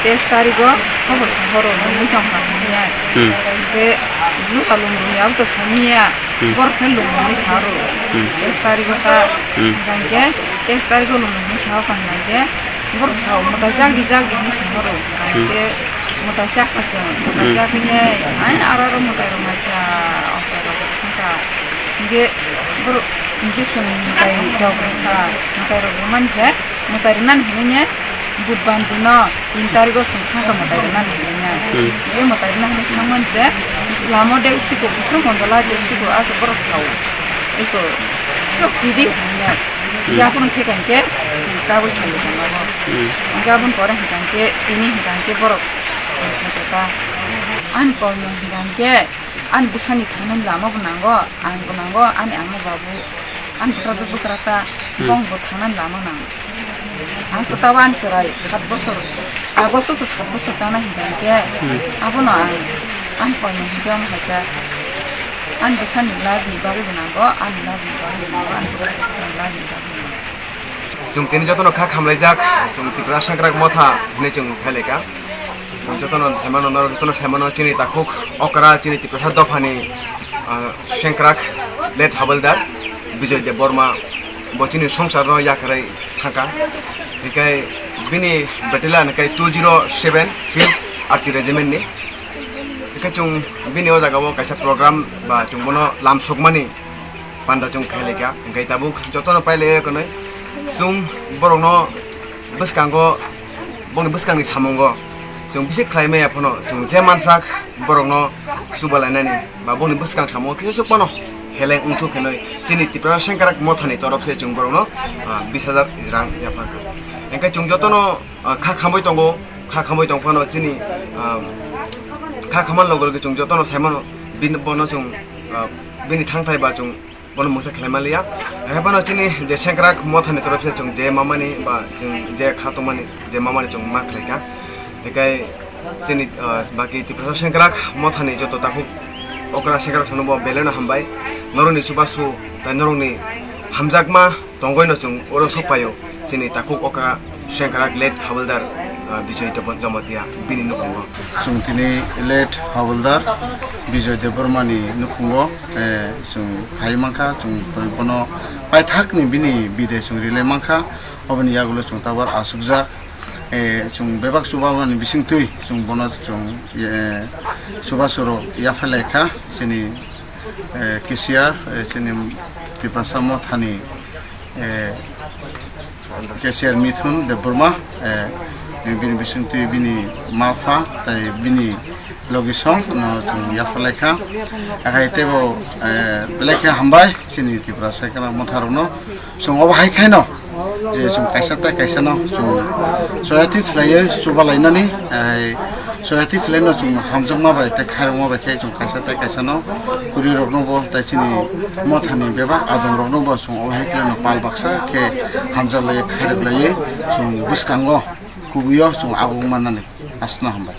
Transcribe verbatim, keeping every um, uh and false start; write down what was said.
Teis tarigo habo sahoro nungwi tongkha hwnwi. Hmm. Hwnkhe bwsa lung rwya abo to saniya, Hmm. borok khe lung rwni sahoro. Hmm. Teis tarigo ta Hmm. hwnkhe teis tarigo lung rwni sahoro tongkha hwnkhe borok sao mwtai jak di jak di hwnwi sahoro. Hmm. Hwnkhe mwtai jak kha chwng, mwtai Hmm. jak hwnkhe ai aro aro mwtai rok naikha, ochai rok thangkha. Hwnkhe borok hwnkhe chwng mwtai rok rwkha, mwtai rok rwmani se. Mwtai rwnani hwnwi ne budbar dino tin tarigo chwng thangkha mwtai rwnani hwnwi ne. Hmm. Tei mwtai rwna hwnwi thangmani se lama deuchiko bwswk mondolai deuchiko aswk borok sao. Eko borok chidi hwnwi ne. Hmm. Yapon theka hwnkhe kabul thali tongmani. Hmm. Hwnkhe aboni pore hwnkha hwnkhe tini hwnkha hwnkhe borok hwnkha ta ani kormo hwnkha hwnkhe ani bwsani thangnani lama bo nango, ang bo nango, ani ama babu, ani bwkrajwk bwkrata, Hmm. bong bo thangnani lama nango. Ang kwtal ani chwrai sat bosor, August o sat bosor tana hwnkha hwnkhe, Hmm. abono ang, ang koimung hwnkhe omo hai khe, ani bwsani love ni bagwi bo nango, ani love ni bagwi bo nango, ani bwkrajwk bwkrani love ni bagwi bo nango. Chwng tini jotono kha khamlaijak, chwng Tripura Sengkrak Motha hinwi chwng phailai kha. Chwng jotono saimano, norok jotono saimano chini takhuk okra chini Tiprasa dophani, ah, Sengkrak late Havildar Bijoy Debbarma bo chini songsarno yakarwi thangkha. Hinkhe bini battalion hinkhe two zero seven Field Artillery Regiment ni. Hinkhe chwng bini o jaga o kaisa program ba chwng bono lamsokmani panda chwng khailai kha. Hinkhe tabuk jotono pailai kha hwnwi chwng borokno bwskango, boni bwskangni samungo chwng bisi khlai maya phano chwng je mansak borokno chubalainani ba boni bwskang samungo kisa chuk phano heleng wngthok hinwi chini Tripura Sengkrak Mothani torop se chwng borokno, ah, bis hajar rang yapharkha. Hinkhe chwng jotono, ah, kha khamwi tongo, kha khamwi tong phano chini, ah, kha khamani loge loge chwng jotono saimano bini bono chwng, ah, bini thangthai ba chwng bono mungsa khlai manliya. Haphano chini je Sengkrak Mothani torop se chwng je mamani ba chwng je kha tongmani je mamani chwng ma khlaikha. Hinkhe chini, ah, baki Tiprasa Sengkrak Mothani joto takhuk okra Sengkrak sono bo beleno hambai. Norokni chubachu tai norokni hamjakma tongwi no chwng oro sokphaio. Chini takhuk okra Sengkrak late Havildar, ah, Bijoy Deb-, Jamatia bini nukhungo. Chwng tini late Havildar Bijoy Debbarmani nukhungo, eh, chwng phai mankha, chwng bono paithakni bini bide chwng rilai mankha, oboni yagulo chwng tabuk asukjak. Eh, chwng bebak chubamani bisingtwi chwng bono chwng, eh, chubachu rok yapharlaikha chini, eh, cashier, eh, chini Tiprasa Mothani, eh, cashier Mithun Debbarma, eh, bini bisingtwi bini mapha tai bini logisong no chwng yapharlaikha. Akhai teibo, eh, belai khe hambai chini Tiprasa Sengkrak Motha rokno. Chwng obo hai khaino je chwng kaisa tei kaisa no chwng soyatwi khlaiwi chubalainani, ai soyatwi khlaino chwng hamjakma bai tei khairokma bai khe chwng kaisa tei kaisa no kwrwi rokno bo tei chini mothani bebak adong rokno bo chwng obo hai khlaino pal baksa khe hamjaklaiwi khairoklaiwi chwng bwskango kubui o chwng abo wng mannani. Asno hambai.